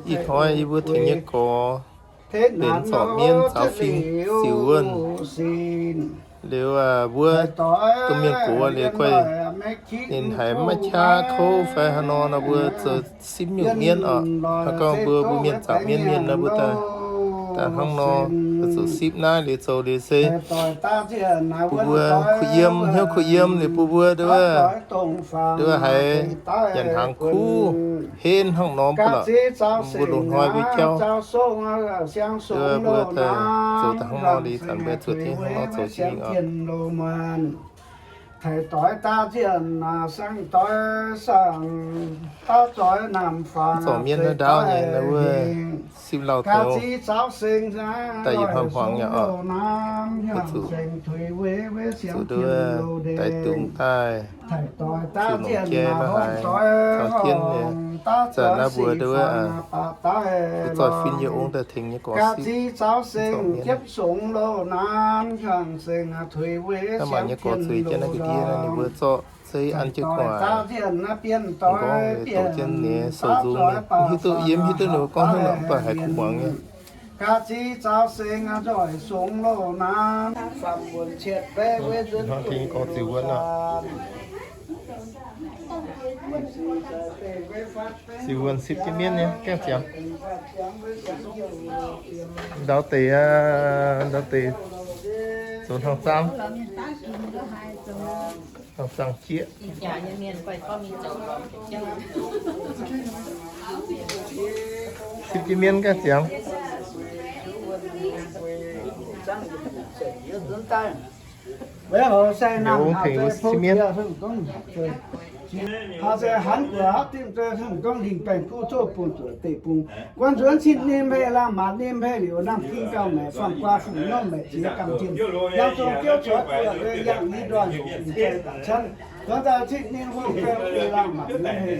Ih hnoi yie mbuo tengx nyei gorx benx zorc mienv caux fing ziux wuonh. Liuz mbuo domh mienh gox liuz guai, ninh haiz maiv qaqv kouv fai haaix nor nor, mbuo zoux sipv nyungc mienv oc. Hnangv gorngv mbuo, mbuo mienh zaangc mienv mienh nor, mbuo daaih, daaih hnangv nor, zoux sipv naaiv liuz zoux liuz se bun mbuo kuh yiem, hnyouv kuh yiem liuz bun mbuo nduov, nduov haiz nyanc hnaangx kuv henv hnangv nor mv baac lorqc, mbuo loz-hnoi mbuo jauv, nduov mbuo daaih zoux daaih hnangv nor liuz, zanc mbuo zuotc jienv hnangv nor zoux jienv mingh oc. Mv zorc mienv naaiv ndaauv nyei, wuov sipv lauh taux daaih yietc hnoi hmuangx nyei oc. Zuqc, zuqc nduov daix dungz daaih, zuqc longc jai maiv haiz, caux jienv nyei. Zanc naaiv mbuo nduov, mbuo zoih fin yie ong daaih tengx nyei gorx sipv. Mv zorc mienv. Naaiv maaih nyei gorx zueiz jienv naaiv ga'ndiev naaiv, ninh mbuo zorqv zeiv an jienv gu'nguaaic. Ninh gorngv ninh doqc jienv nyei sou nzung nyei. Mv hiuv duqv, yie mv hiuv duqv ninh mbuo gorngv haaix nyungc, mv baac haiz kuv muangx nyei. Hnangv tengx gorx ziux wuonh oc. Ziux wuonh sipv jienv mienv nyei gaengh ziangx. Ndau deix, ndau deix zoux hnangv zaang, hnangv zaang jieqv. Sipv jienv mienv gaengh ziangx. Weic hoc se naamh tengx sipv mienv. Haaix zanc hanv guoqv hapv dimv zoi hengx gorngv lingh baengh kuv tov bun zuoqc deic-bung. Guan nzuonx cin ninh hmei laangh maanc ninh hmei liuz, naamh king gauh maengc, faam guaa fungc nyormh maengc, ziex gamh jienh, yangh zong biouv cuotv guoqv nzuonx yangh i ndoih hoc lingh baengh daaih camv. Zuonx daaih cin ninh hungh baengh gueic laangh maanc ninh hmei,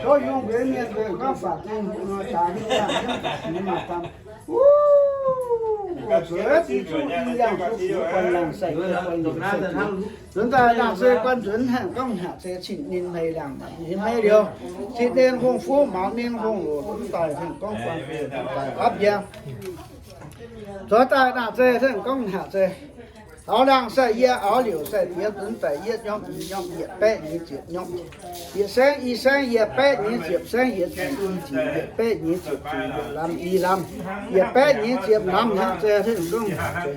tov yungz mbuo mienh mbuo gorngv faatv zingh hungh nor jaax hiuv dangh hiuv daaih nyei maaih dangh. Wuov, zueiz zingh zuqv ninh yangh zuqc guan laangh sai guan longc sai. Nzuonx daaih laangh se guan nzuonx hengx gorngv haac se cin ninh hmei laangh maanc ninh hmei liuz, cin ninh hungh fuqv maux ninh hungh loc nzuonx daaih hengx gorngv guan nzuonx daaih apv yie. Zuonx daaih laangh se hengx gorngv haac se Auv laangh sai yie, auv liouc sai diex, nzuonx daaih yietv nyormh i nyormh, yietc baeqv nyei ziepc nyormh, yietc saengv i saengv, yietc baeqv nyei ziepc saengv, yietc ziepc i ziepc, yietc baeqv nyei ziepc ziepc, yietc lamh i lamh, yietc baeqv nyei ziepc lamh, hnangv zeiz hengx gorngv haac se.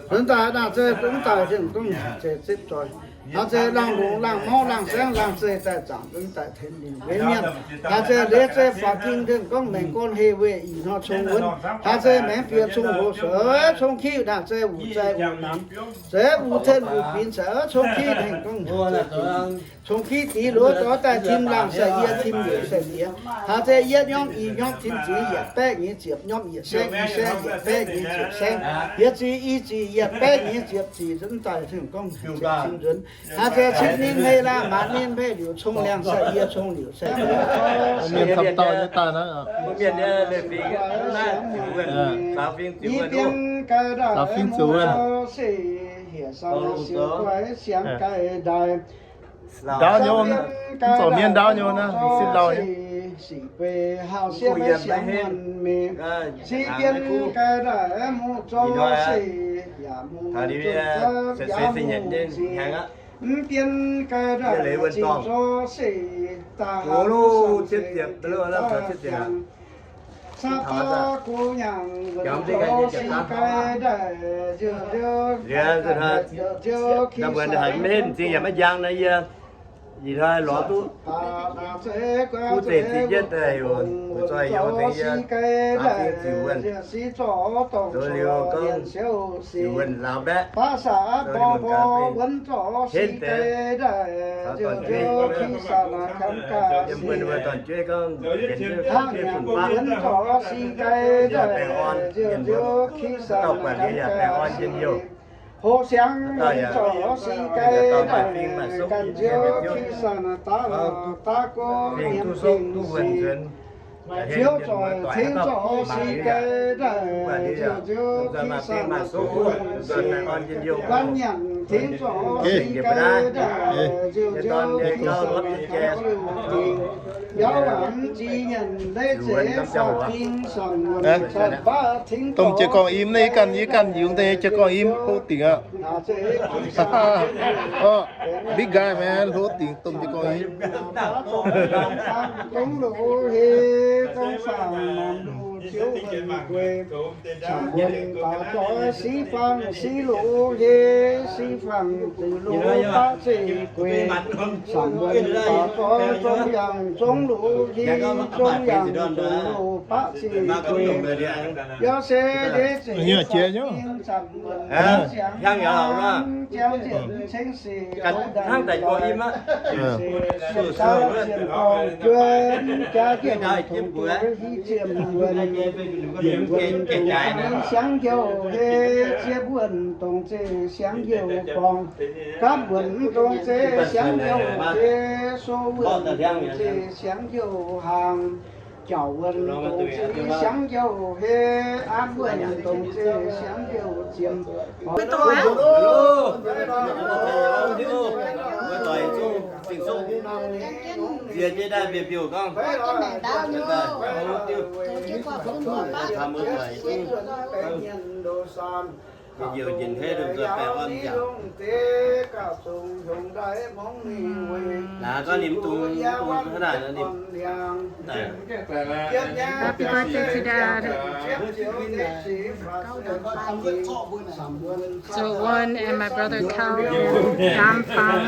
Nzuonx daaih laangh se nzuonx daaih hengx gorngv haac se zipv zoih. Hnangv zeiz laangh longc laangh mauv laangh saengv laangh zeiz daaih zaangc nzuonx daaih tengx ninh mbuo mienh. Hnangv zeiz leiz zeiz faaux ging hengx gorngv maengx gorn hei weih ih hnoi cong wuonv. Hnangv zeiz maengx bieqc cong-hoz seix cong-kiv, hnangv zeiz wuc zai wuc namx, zeiz wuc ten wuc binc caux cong-kiv hengx gorngv cong-kiv dix loz dorh daaih tim laangh sai yie tim liouc sai diex. Hnangv zeiz yietv nyormh i nyormh tim ziex yietc baeqv nyei ziepc nyormh, yietc saengv i saengv, yietc baeqv nyei ziepc saengv, yietc ziqc i ziqc, yietc baeqv nyei ziepc ziqc, nzuonx daaih hengx gorngv tim nzuonx. Hnangv zeiz cin ninh hmei laangh maanc ninh hmei liouc cong laangh sai yie cong liouc sai. Mienh camv dauh nyei daaih naaiv. Mbuo mienh nyei leiz-fingx naaiv ziux wuonh, zaaux fingx ziux wuonh. Zaaux fingx ziux wuonh. Ndaauv nyei, mv zorc mienv ndaauv nyei naaiv, sipv lauh nyei. Ih hnoi se se se nyanc nyei haengx aqv. Yie leiz wuonh dorngh. Gox loh cietv ziepc, loh lamh taux cietv ziepc aqv. Taux aqv. Jomc zingh ganh nyei ziepc daav. Liuz, ndau mbuo haiz maiv henv m'zing yaac maiv njang naaiv yie. Ih hnoi lorz duqv kuv zeiz zingh jienv daaih oc. Zoih youz deix yie zaaux fingx ziux wuonh, zoux liuz gorngv ziux wuonh lauz mbaeqv, zoux liuz mbuo gaax henv deix caux dorn-jueiv, yiem mbuo ninh mbuo dorn-jueiv gorngv yienx jueiv fun-faqv, yaac baengh orn, yienx mbuo dauh buatc liuz yaac baengh orn njien-youh. Dauh yaac dauh maaih fingx maaih suqv, fingx duqv suqv duqv wuonh nzuonx. Ziouv zoih cingv zoih si gai daaih, ziouc ziouv ki sang guan nyanc cingv zoih si gai daaih, ziouc ziouv ki sang guan nyanc. Yaac mv ziex nyanc leiz zeiz faaux ging sang guan caux baav cingv domh jiex gorngv im naaiv, yie ganh, yie ganh yungz deix jiex gorngv im hlo dingc aqv. Big guy man, hlo dingc domh jiex gorngv im. Dongh loz-hei zong saangc naanc luc ziouv wuonh guei, saangc wuonh daaih zoih si fangx si loz-hei, si fangx ziouc loz baqv zeiv guei, saangc wuonh daaih zoih zong yangh zong loz-hei, zong yangh zong loz baqv zeiv guei. Yaac se ndeic zeiv saangc wuonh ziangx zienx ceng se hnangv daaih gorngv im aqv. Daux zienx gorngv juon jaax jienv tongx duqv hiv ziemx wuonh, yietc wuonh dongh siangx youh hei, ziepc wuonh dongh zeiv siangx youh borngz, gapv wuonh dongh zeiv siangx youh hei, sou wuonh dongh zeiv siangx youh hnaangx, jauv wuonh dongh zeiv siangx youh hei, an wuonh dongh zeiv siangx youh ziemx. Happy birthday to dad. Zuoqv Wuonh and my brother Tau and Lam Fang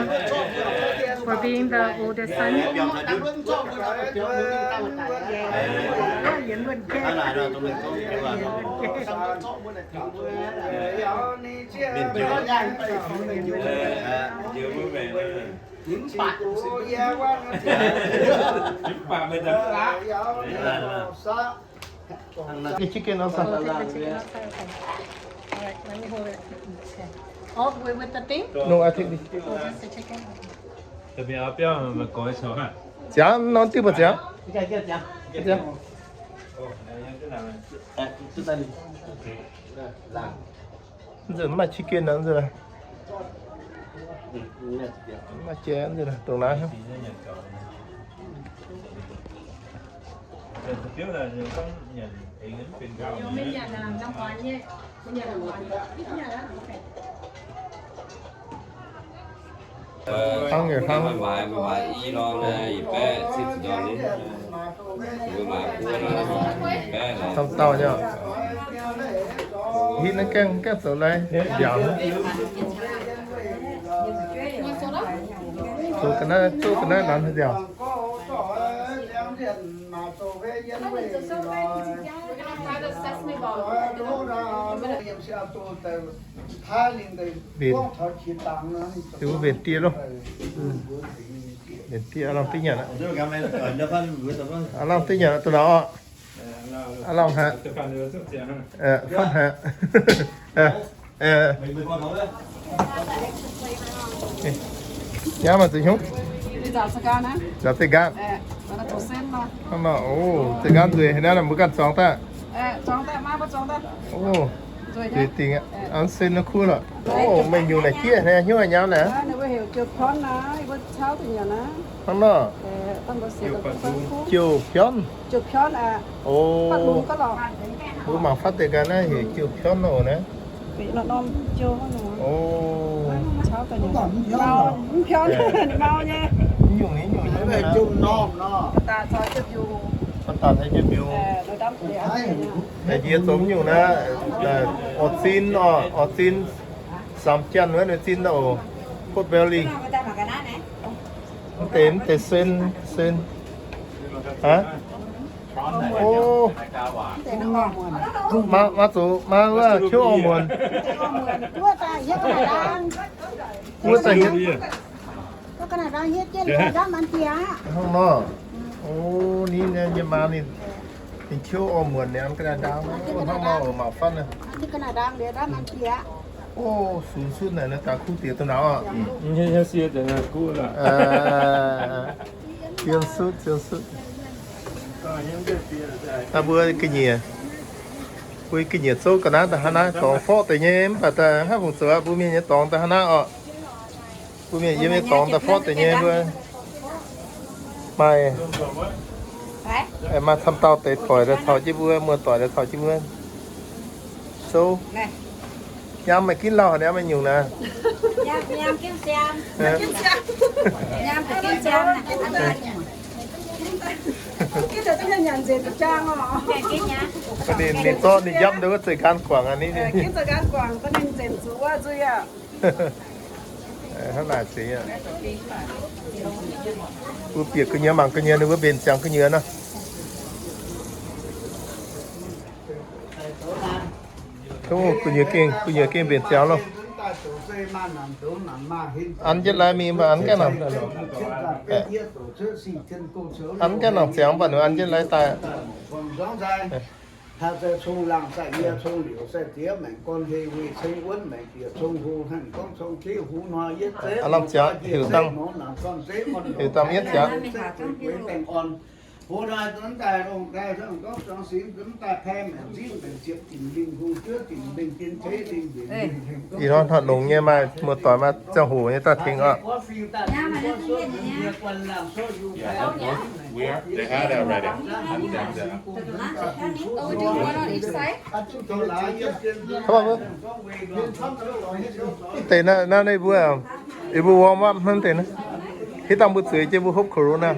for being the oldest son. The chicken outside. I'll take the chicken outside, okay. All right, let me hold it. Okay. Oh, with, with the thing? No, I take this. Oh, just the chicken? Okay. Ziangx nor diuh mbuo ziangx. Nzunc maaih chicken nor nzunc. Maaih jai nzunc dongh naaiv. Hnangv yaac hnangv. Camv dauh nyei. Hitv naaiv gaengh, gaengh zoux lai mbiaauc. Zoux ga'naaiv, zoux ga'naaiv nanx haaix diauc. Mbenc, mbenc dieh loh. Mbenc dieh, aav lamh duqv nyanc aqv. Aav lamh duqv nyanc aqv, duqv nyanc orqc. Aav lamh haic. Fatv haic. Nyaam maah, zuqc hnyouv. Nzaaux zeqc nqaatv. Hnangv nor, o, zeqc nqaatv nzueic, naaiv mbuo ganh zuangx daaih. O, nzueic dingc aqv. An sen kuv lorqc. O, meih nyungc naaic jieqv hnyouv nyaam naaic. Hnangv nor. Jiouh pion. O, mbuo mangc fatv deix ga'naaiv heuc jiouh pion oc naaiv. O, mv pion, mau nyei. Mv nyungc, mv nyungc, mv nyungc. Baac daaih zoux jienv mbiungc. Daaih yie zoux mv nyungc naaiv, oix-zin oc, oix-zin, samx janx wuov ninh zin oc, pot belly. Mv deix, mv deix sen, sen. Aa? O, maa, maa zuqc maa wuov qiouv orv muonc. Wuov daaih hietv. Hnangv nor. O, ninh nyei maa ninh, ninh qiouv orv muonc ninh an ga'naaiv ndaang. Hnangv nor oc, mangc fatv naaiv. O, sunx sutv naaic, naaiv daaih kuv diex duqv nor oc. Zien sutv, zien sutv. Naaiv mbuo ga'nyiec, mbuo ga'nyiec zouv ga'naaiv daaih hnangv naaiv dorngx forv deix nyei, mv baac daaih hnangv fungc zoux aqv, mbuo mienh nyei dorngx daaih hnangv naaiv orqc. Mbuo mienh yiem nyei dorngx daaih forv deix nyei mbuo. Maaih, maaih camv dauh deix doic daaih caux jienv mbuo, muoz-doic daaih caux jienv mbuo zouv. Nyaam meih ginv lauh haic, nyaam meih nyungc naaiv. Ninh, ninh zorqv ninh njapv ndo wuov zeiv nqaang guangc aqv, ninh. Hnangv naaic zeiz aqv. Mbuo bieqc gu'nyuoz mangc gu'nyuoz ninh mbuo mbenc ziangx gu'nyuoz nor. Gu'nyuoz gengh, gu'nyuoz gengh mbenc ziangx loh. An jienv lai mingh mv baac an gaengh nangc, an gaengh nangc ziangx mv baac ninh an jienv lai daaih. Lamh ziangx heuc dangh, heuc dangh yietv ziangx. Ih hnoi hnoi longx nyei, maaih muoz-doic maaih ziangh hoc nyei daaih tengx oc. Mv deix naaiv, naaiv ninh mbuo, ninh mbuo warm up hnangv deix naaiv. Hitv dangh mbuo zueiz jienv mbuo hopv corona.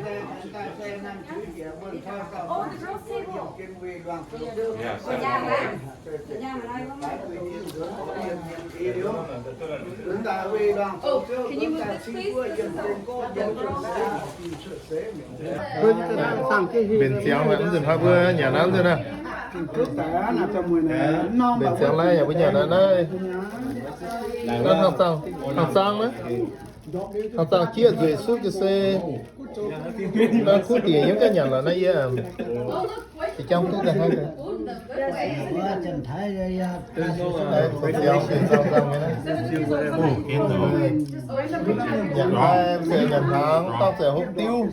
Mbenc ziangx mv nzunc hnoi mbuo nyanc naaiv nzunc naaiv. Mbenc ziangx naaiv yaac mbuo nyanc naaiv naaiv. Hnangv zaangh, hnangv zaangh naaiv. Hnangv zaangh jieqv nzueic sutv ga'sie. Kuv dingc yiem ganh nyanc lorqc naaiv yie. Jiex jangv duqv daaih hnangv. Nyanc naaiv se nyanc hnaangx, dangh se hopv diuv.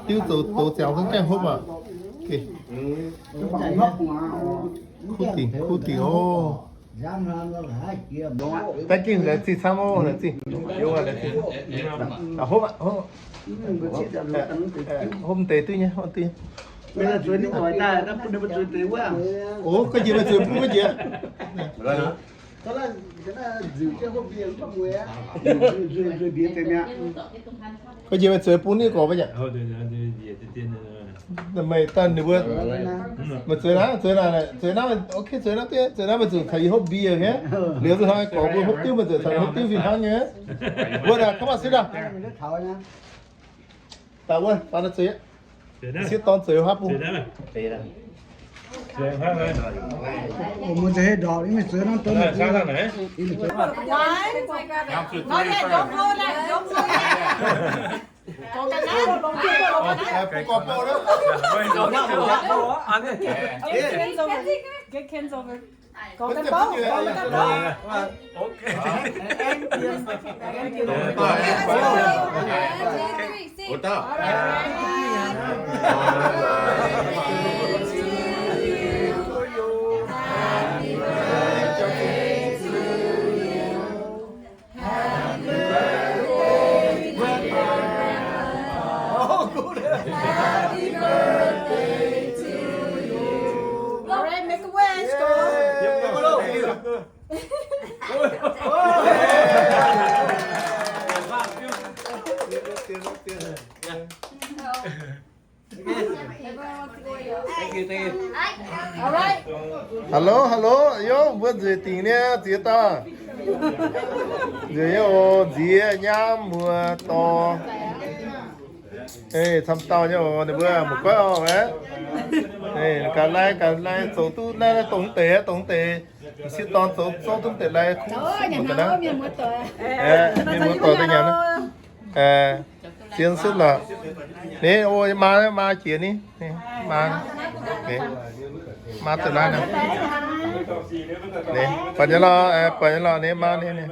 Diuv zoux, zoux ziangx zungv gaengh hopv aqv. Kuv dingc, kuv dingc oc. Daaih gengh la'zinh camv oc, la'zinh. Hopv aqv, hopv. Hopv deix duqv nyei, hopv deix. Oc, ga'nyiec meih zueiz bun ga'nyiec. Ga'nyiec meih zueiz bun ninh gorx maiv nyei. Meih daaih ninh mbuo, meih zueiz naaiv, zueiz naaiv, zueiz naaiv, ok, zueiz naaiv, zueiz naaiv meih zueiz caux yie hopv mbiec nyei. Liuz zuqc hnangv gorx mbuo hopv diuv, meih zueiz caux hopv diuv fih hnangv nyei. Wuov naaic, come on, sit down. Daaih wuov, daaih naaiv zueiz. Sieqv dorn zueiz haav bung. Hello, hello, yov, mbuo nzueic dingc niaa, ziex dauh. Nzueic nyei oc, nziex nyaam muoz dorh. Camv dauh nyei oc, ninh mbuo muoz-goiv oc, gaax lai, gaax lai, zoux duqv naaiv, dongh deix, dongh deix. Sieqv dorn zoux, zoux duqv deix lai, kuv mienh muoz-doic daaih nyanc. Zien sutv lorqc. Ni, o, maa, maa jiex ni. Maa, maa daaih naaiv. Buatc nyei lorqc, buatc nyei lorqc, ni maa ni.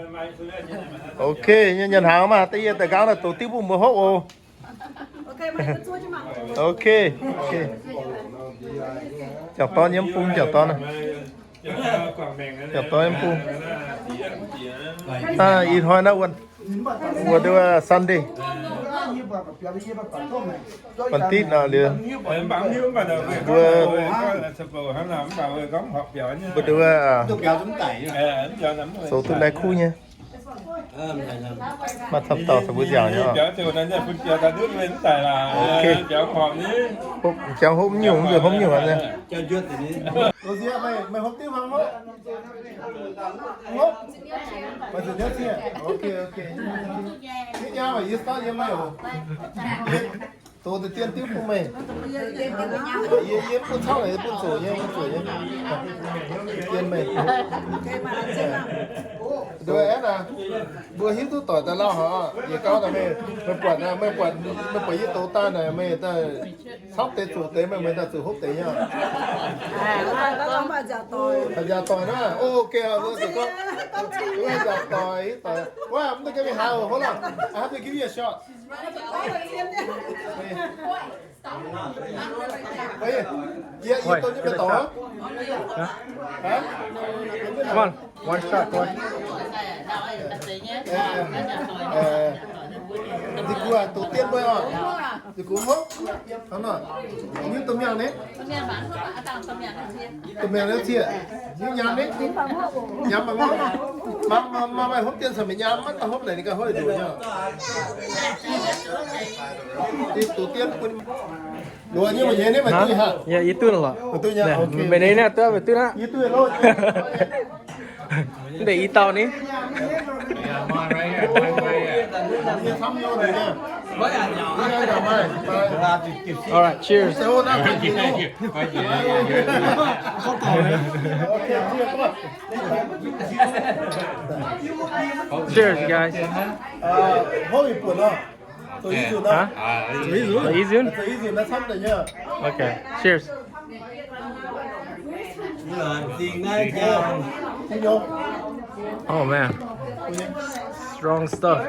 Ok, nyanc hnaangx maah, da'yie daaih nqaang daaih doqc diuv bun mbuo hopv oc. Ok, ok. Jangc dorn yiem bung, jangc dorn. Jangc dorn yiem bung. Ih hnoi naaiv wuov, wuov nduov Sunday. Banh ditv naaic liuz, mbuo, mbuo nduov zoux duqv naaiv kuv nyei. Maaih camv dauh caux mbuo nziaauc nyei. Ok. Jangx hopv nyungc, nzuih hopv nyungc aqv. Ok, ok. Doz deix dien diuv bun meih. Yie, yie mv bun caux naaic, yie bun zoqc nyei, bun zoqc nyei. Dien meih. Nduov aeqv, mbuo hiuv duqv doic daaih lauh haic. Yie gauv naaic meih, meih buatc, meih buatc, meih buatc yie douz daaih naaic, meih daaih camv deix zoqc deix, meih, meih daaih zuqc hopv deix nyei. Nziaauc doic naaiv, ok, mbuo zuqc gorngv nziaauc doic, hiuv doic. Waac, mv deix ganh mingh haaix oc, hold on. I have to give you a shot. Yie, yie douz nyei meih dorngc aqv. Come on, one shot, boy. Ninh kuv douz dien mbuo oc. Ninh kuv hopv. Hnangv nor, nyungc douz miangh ni. Douz miangh ni cie. Nyungc nyaam ni. Nyaam mangc oc. Maaih, maaih, maaih hopv dien caux meih nyaam, maiv daaih hopv naaic ninh ganh hopv nduqc nyei. Douz dien bun. Loz nyei, meih nyei ni meih duqv haic. Yie duqv lorqc. Meih nyei naaiv duqv, meih duqv naaiv. Mv deix i dauh ni. All right, cheers. Cheers, you guys. Huh? Zoux i nzunc. Okay, cheers. Oh man, strong stuff.